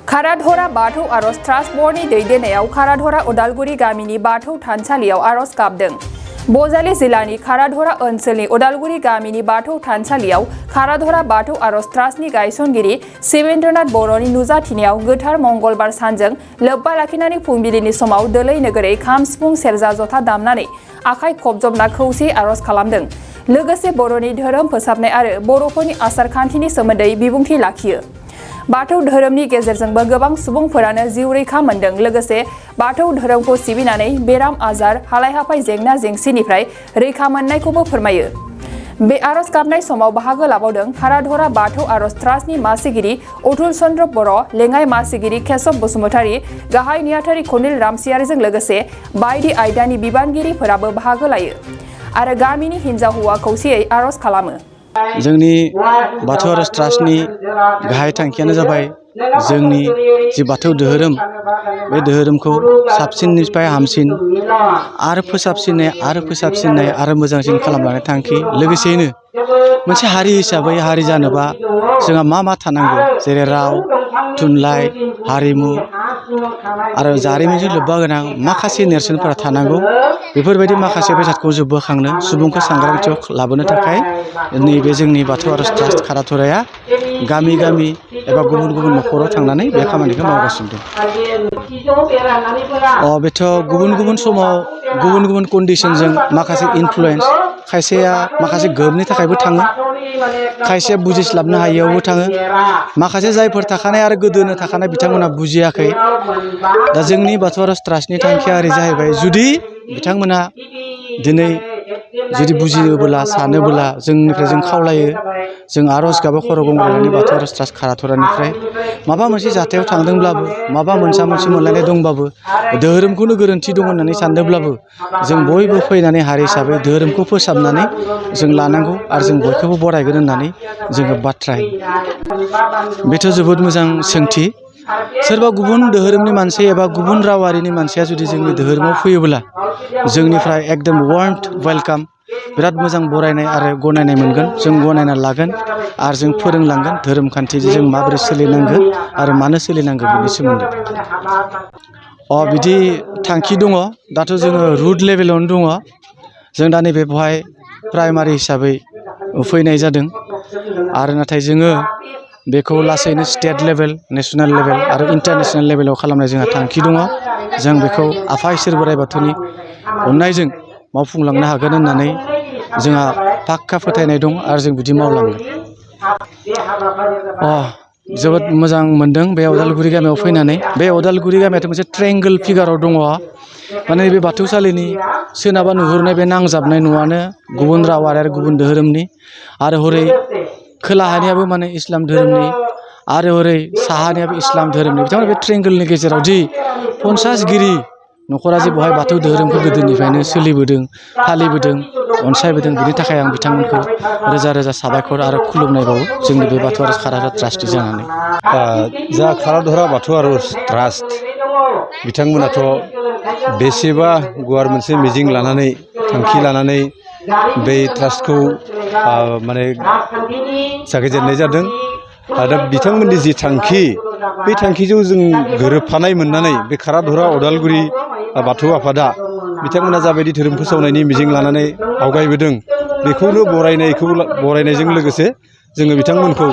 खाराधरा बाथौ आरज ट्रास्ट बर्डनि दैदेननायाव खाराधरा उदालगुरि गामिनि बाथौ थानसालियाव आरज गाबदों। बजालि जिल्लानि खाराधरा ओनसोलनि उदालगुरि गामिनि बाथौ थानसालियाव खाराधरा बाथौ आरज ट्रास्टनि गायसनगिरि शिवेन्द्रनाथ बर'नि नुजाथिनायाव गोथार मंगलबार सानजों लोब्बा लाखिनानै फुंबिलिनि समाव दोलै नोगोरै खाम सिफुं सेरजा जथा दामनानै आखाइ खबजबना खौसे आरज खालामदों। लोगोसे बर'नि धोरोम फोसाबनाय आरो बर'फोरनि आसार खान्थिनि सोमोन्दै बिबुंथि लाखियो। बाथौ धोरोमनि गेजेरजोंबो गोबां सुबुंफोरानो जिउ रैखा मोनदों। लोगोसे बाथौ धोरोमखौ सिबिनानै बेराम आजार हालाय हाफाय जेंना जेंसिनिफ्राय रैखा मोननायखौबो फोरमायो। बे आरज गाबनाय समाव बाहागो लाबावदों खाराधरा बाथौ आरज ट्रास्टनि मासिगिरि अतुल चन्द्र बर', लेङाइ मासिगिरि केशव बसुमतारी, गाहाय नेहाथारि खनिल रामसियारिजों लोगोसे बायदि आयदानि बिबानगिरिफोराबो बाहागो लायो आरो गामिनि हिन्जाव हौवा खौसेयै आरज खालामो। जोंनि बाथौ आरज ट्रास्टनि गाहाय थांखियानो जाबाय जोंनि जि बाथौ धोरोम बे धोरोमखौ साबसिननिफ्राय हामसिन आरो फोसाबसिननाय आरो मोजांसिन खालामलांनाय थांखि। लोगोसेयैनो मोनसे हारि हिसाबै हारि जानोबा जोंहा मा थानांगौ, जेरै राव, थुनलाइ, हारिमु आरो जारिमिनजों लोब्बा गोनां माखासे नेरसोनफोरा थानांगौ। बेफोरबायदि माखासे बेसादखौ जौगाखांनो सुबुंखौ सांग्रांथियाव लाबोनो थाखाय नैबे जोंनि बाथौ आरज ट्रास्ट खाराधराया गामि गामि एबा गुबुन गुबुन न'खराव थांनानै बे खामानिखौ मावगासिनो दं। बेथ' गुबुन गुबुन समाव गुबुन गुबुन कन्डिशनजों माखासे इनफ्लुयेन्स, खायसेया माखासे गोहोमनि थाखायबो थाङो, खायसेया बुजिस्लाबनो हायियावबो थाङो, माखासे जायफोर थाखानाय आरो गोदोनो थाखानाय बिथांमोना बुजियाखै। दा जोंनि बाथौ आरज ट्रास्टनि थांखिया ओरै जाहैबाय, जुदि बिथांमोना दिनै जुदि बुजियोबोला सानोबोला जोंनिफ्राय जों खावलायो, जों आरज गाबो खर' गंग्रायनानै बाथौ आरज ट्रास्ट खाराधरानिफ्राय माबा मोनसे जाथायाव थांदोंब्लाबो, माबा मोनसे मोनलायनाय दंबाबो, धोरोमखौनो गोरोन्थि दं होननानै सानदोंब्लाबो जों बयबो फैनानै हारि हिसाबै धोरोमखौ फोसाबनानै जों लानांगौ आरो जों बयखौबो बरायगोन होननानै जोङो बाथ्रा। बेथ' जोबोद मोजां सोंथि। सोरबा गुबुन धोरोमनि मानसि एबा गुबुन रावारिनि मानसिया जुदि जोंनि धोरोमाव फैयोब्ला जोंनिफ्राय एकदम वार्म वेलकाम, बिराद मोजां बरायनाय आरो गनायनाय मोनगोन। जों गनायना लागोन आरो जों फोरोंलांगोन धोरोम खान्थिजों जों माबोरै सोलिनांगौ आरो मानो सोलिनांगौ बेनि सोमोन्दै। बिदि थांखि दङ। दाथ' जोङो रुट लेभेलावनो दङ। जों दा नैबे बेवहाय प्राइमारि हिसाबै फैनाय जादों आरो नाथाय जोङो बेखौ लासैनो स्टेट लेभेल, नेसनेल लेभेल आरो इन्टारनेसनेल लेभेलाव खालामनाय जोंहा थांखि दङ। जों बेखौ आफा इसोर बोराइ बाथौनि अननायजों मावफुंलांनो हागोन होननानै जोंहा पाक्का फोथायनाय दं आरो जों बिदि मावलांगोन। जोबोद मोजां मोनदों बे उदालगुरि गामियाव फैनानै। बे उदालगुरि गामियाथ' मोनसे ट्रायंगोल फिगाराव दङ। माने बे बाथौसालिनि सोनाबा नुहुरनाय बे नांजाबनाय न'आनो गुबुन राव आरो गुबुन धोरोमनि, आरो हरै खोलाहानियाबो माने इस्लाम धोरोमनि, आरो हरै साहानियाबो इस्लाम धोरोमनि। बिथांमोना बे ट्रायंगोलनि गेजेराव जि पन्सासगिरि न'खरा जे बेवहाय बाथौ धोरोमखौ गोदोनिफ्रायनो सोलिबोदों, फालिबोदों, अनसायबोदों, बिनि थाखाय आं बिथांमोनखौ रोजा रोजा साबायखर आरो खुलुमनाय बावो जोंनि बे बाथौ आरज खाराधरा ट्रास्टनि जानानै। जा खाराधरा बाथौ आरज ट्रास्ट, बिथांमोनाथ' बेसेबा गुवार मोनसे मिजिं लानानै, थांखि लानानै बे ट्रास्टखौ माने जागायजेननाय जादों। आरो बिथांमोननि जि थांखि, बे थांखिजों जों गोरोबफानाय मोननानै बे खाराधरा उदालगुरि बाथौ आफादा बिथांमोना जाबायदि धोरोम फोसावनायनि मिजिं लानानै आवगायबोदों, बेखौनो बरायनायजों लोगोसे जोङो बिथांमोनखौ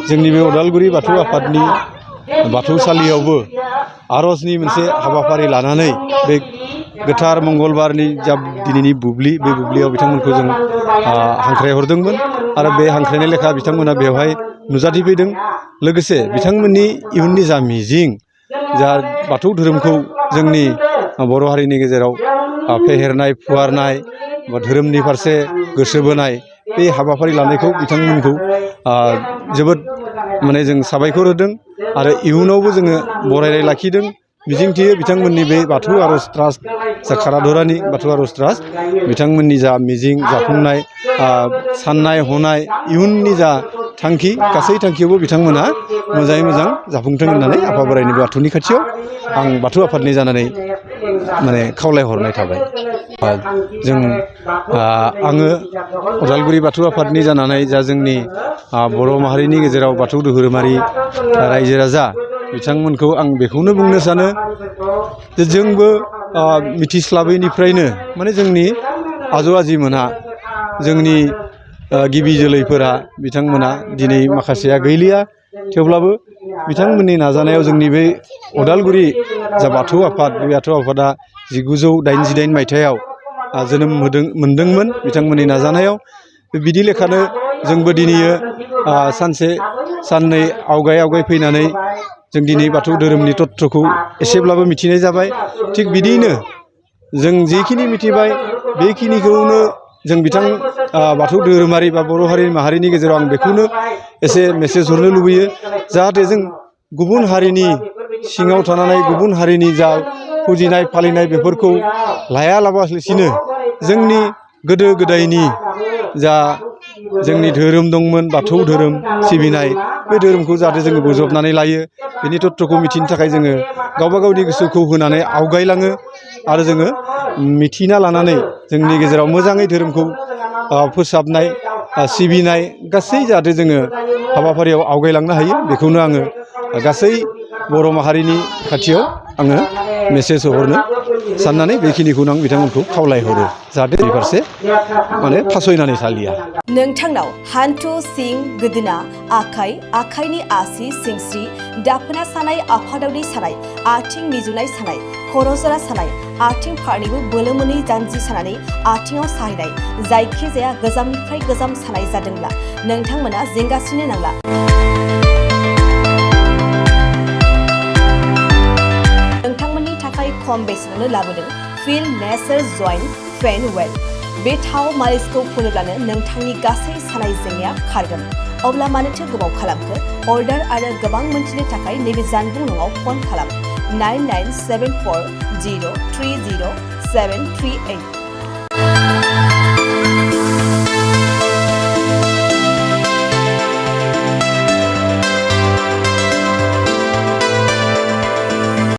जोंनि बे उदालगुरि बाथौ आफादनि बाथौसालियावबो आरजनि मोनसे हाबाफारि लानानै बे गोथार मंगलबारनि जा दिनैनि बुब्लि, बे बुब्लियाव बिथांमोनखौ जों हांख्रायहरदोंमोन आरो बे हांख्रायनाय लेखा बिथांमोना बेवहाय नुजाथिफैदों। लोगोसे बिथांमोननि इयुननि जा मिजिं, जा बाथौ धोरोमखौ जोंनि बर' हारिनि गेजेराव फेहेरनाय, फुवारनाय, धोरोमनि फारसे गोसो बोनाय, बे हाबाफारि लानायखौ बिथांमोनखौ जोबोद माने जों साबायखर होदों आरो इयुनावबो जोङो बरायनाय लाखिदों। मिजिंथियो बिथांमोननि बे बाथौ आरज ट्रास्ट, जा खाराधरानि बाथौ आरज ट्रास्ट, बिथांमोननि जा मिजिं जाफुंनाय, साननाय हनाय, इयुननि जा थांखि, गासै थांखियावबो बिथांमोनहा मोजाङै मोजां जाफुंथों होननानै आफा बोराइनि बाथौनि खाथियाव आं बाथौ आफादनि जानानै माने खावलायहरनाय थाबाय। आङो उदालगुरि बाथौ आफादनि जानानै जा जोंनि बर' माहारिनि गेजेराव बाथौ धोरोमारि रायजो राजा बिथांमोनखौ आं बेखौनो बुंनो सानो जे जोंबो मिथिस्लाबैनिफ्रायनो माने जोंनि आजौ आजैमोनहा जोंनि गिबि जोलैफोरा बिथांमोना दिनै माखासेया गैलिया थेवब्लाबो बिथांमोननि नाजानायाव जोंनि बे उदालगुरि जा बाथौ आफाद बे बाथौ आफादा 1988 मायथाइयाव जोनोम मोनदोंमोन बिथांमोननि नाजानायाव बिदि लेखानो जोंबो दिनैयो सानसे साननै आवगाय फैनानै जों दिनै बाथौ धोरोमनि तत्त्वखौ एसेब्लाबो मिथिनाय जाबाय थिग बिदियैनो जों जेखिनि मिथिबाय बेखिनिखौनो जों बिथां बाथौ धोरोमारि बा बर' हारि माहारिनि गेजेराव आं बेखौनो एसे मेसेज हरनो लुबैयो जाहाथे जों गुबुन हारिनि सिङाव थानानै गुबुन हारिनि जा फुजिनाय फालिनाय बेफोरखौ लायालाबासिनो जोंनि गोदो गोदायनि जा जोंनि धोरोम दंमोन बाथौ धोरोम सिबिनाय बे धोरोमखौ जाहाथे जोङो बोजबनानै लायो बेनि तत्त्वखौ मिथिनो थाखाय जोङो गावबा गावनि गोसोखौ होनानै आवगायलाङो आरो जोङो मिथिना लानानै जोंनि गेजेराव मोजाङै धोरोमखौ फोसाबनाय सिबिनाय गासै जाहाथे जोङो हाबाफारियाव आवगायलांनो हायो बेखौनो आङो गासै बर' माहारिनि खाथियाव आङो मेसेज हरनो साननानै बेखिनिखौनो आं बिथांमोनखौ खावलायहरो जाहाथे बेनि फारसे माने फासयनानै थालिया। नोंथांनाव हान्थु सिं गोदोना आखाइनि आसि सिंस्रि दाफोना सानाय आफादावनि सानाय आथिं मिजुनाय सानाय खर' जरा सानाय आथिं फारनैबो बोलो मोनै जानजि सानानै आथिङाव साहैनाय जायखिजाया गोजामनिफ्राय गोजाम सानाय जादोंब्ला नोंथांमोना जिंगासिनो नांला। नोंथांमोननि थाखाय खम बेसेनावनो लाबोदों फिल नेचार जइन्ट पेन वेल। बे थाव मालिसखौ फुनोब्लानो नोंथांनि गासै सानाय जेंनाया खारगोन। अब्ला मानोथो गोबाव खालामखो? अर्डार आरो गोबां मोनथिनो थाखाय नैबे जानबुं नङाव फन खालाम 9974030738।